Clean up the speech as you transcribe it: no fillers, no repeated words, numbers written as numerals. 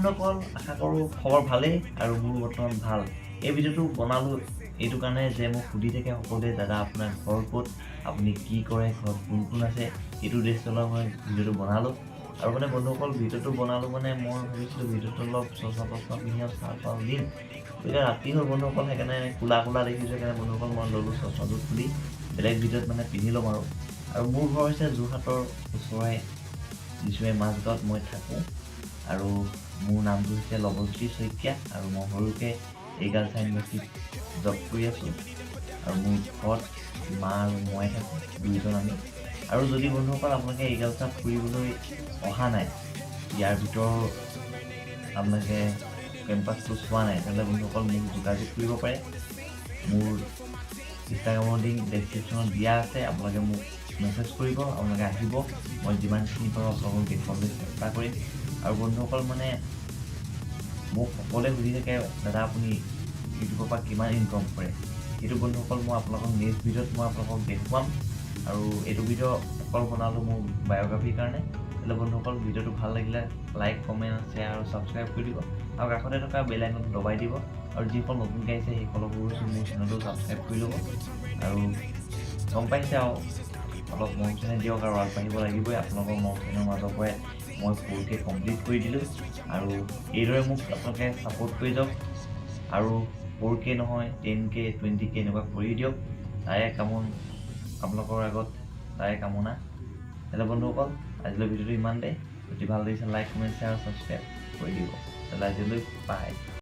বন্ধুসকল, আশা কৰোঁ খবৰ ভালেই আৰু মোৰ বৰ্তমান ভাল। এই ভিডিঅ'টো বনালোঁ এইটো কাৰণে যে মোক সুধি থাকে সকলোৱে, দাদা, আপোনাৰ ঘৰ ক'ত, আপুনি কি কৰে, ঘৰত কোন কোন আছে। এইটো উদ্দেশ্য লৈ মই ভিডিঅ'টো বনালোঁ। আৰু মানে বন্ধুসকল, ভিডিঅ'টো বনালোঁ মানে মই ভাবিছিলোঁ ভিডিঅ'টো অলপ চশমা তচমা পিন্ধি আৰু চাহ পাওঁ দিম। গতিকে ৰাতি হ'ল বন্ধুসকল, সেইকাৰণে ক'লা ক'লা দেখিছোঁ। সেইকাৰণে বন্ধুসকল, মই ল'লোঁ চশমাটো খুলি, বেলেগ ভিডিঅ'ত মানে পিন্ধি ল'ম। আৰু আৰু মোৰ ঘৰ হৈছে যোৰহাটৰ ওচৰৰে দিচুৱে মাজগাঁৱত মই থাকোঁ। আৰু মোৰ নামটো হৈছে লৱজ্যোতি শইকীয়া আৰু মই সৰুকৈ এগ্ৰিকালচাৰ ইউনিভাৰ্চিটিত জব কৰি আছোঁ। আৰু মোৰ ঘৰত মা আৰু মই থাকোঁ, দুয়োজন আমি। আৰু যদি বন্ধুসকল, আপোনালোকে এগ্ৰিকালচাৰ ফুৰিবলৈ অহা নাই, ইয়াৰ ভিতৰৰ আপোনালোকে কেম্পাছটো চোৱা নাই, তেনেহ'লে বন্ধুসকল, মোক যোগাযোগ কৰিব পাৰে। মোৰ ইনষ্টাগ্ৰামৰ লিংক ডেছক্ৰিপশ্যনত দিয়া আছে। আপোনালোকে মোক মেছেজ কৰিব, আপোনালোকে আহিব, মই যিমানখিনি পাৰোঁ আপোনালোকক দেখুৱাবলৈ চেষ্টা কৰিম। আৰু বন্ধুসকল, মানে মোক সকলোৱে সুধি থাকে, দাদা, আপুনি ইউটিউবৰ পৰা কিমান ইনকম কৰে? সেইটো বন্ধুসকল, মই আপোনালোকক নেক্সট ভিডিঅ'ত মই আপোনালোকক দেখুৱাম। আৰু এইটো ভিডিঅ' অকল বনালোঁ মোৰ বায়'গ্ৰাফীৰ কাৰণে। তেতিয়াহ'লে বন্ধুসকল, ভিডিঅ'টো ভাল লাগিলে লাইক, কমেণ্ট, শ্বেয়াৰ আৰু ছাবস্ক্ৰাইব কৰি দিব আৰু কাষতে থকা বেল আইকনটো দবাই দিব। আৰু যিসকল নতুনকৈ আহিছে, সেইসকলকো কৈছোঁ, মোৰ চেনেলটো ছাবস্ক্ৰাইব কৰি ল'ব। আৰু গম পাইছে, আৰু অলপ মৰম চেনেহ দিয়ক আৰু আগবাঢ়িব লাগিবই। আপোনালোকৰ মৰম চেনেহৰ মাজৰ পৰাই মই 4K complete কৰি দিলোঁ আৰু এইদৰে মোক আপোনালোকে ছাপোৰ্ট কৰি যাওক আৰু 4K নহয়, 10K, 20K এনেকুৱা কৰি দিয়ক, তাৰে কামন আপোনালোকৰ আগত তাৰে কামনা। তেতিয়াহ'লে বন্ধুসকল, আজিলৈ ভিডিঅ'টো ইমানতে। যদি ভাল লাগিছে, লাইক, কমেণ্ট, শ্বেয়াৰ আৰু ছাবস্ক্ৰাইব কৰি দিব। তেতিয়াহ'লে আজিলৈ বাই।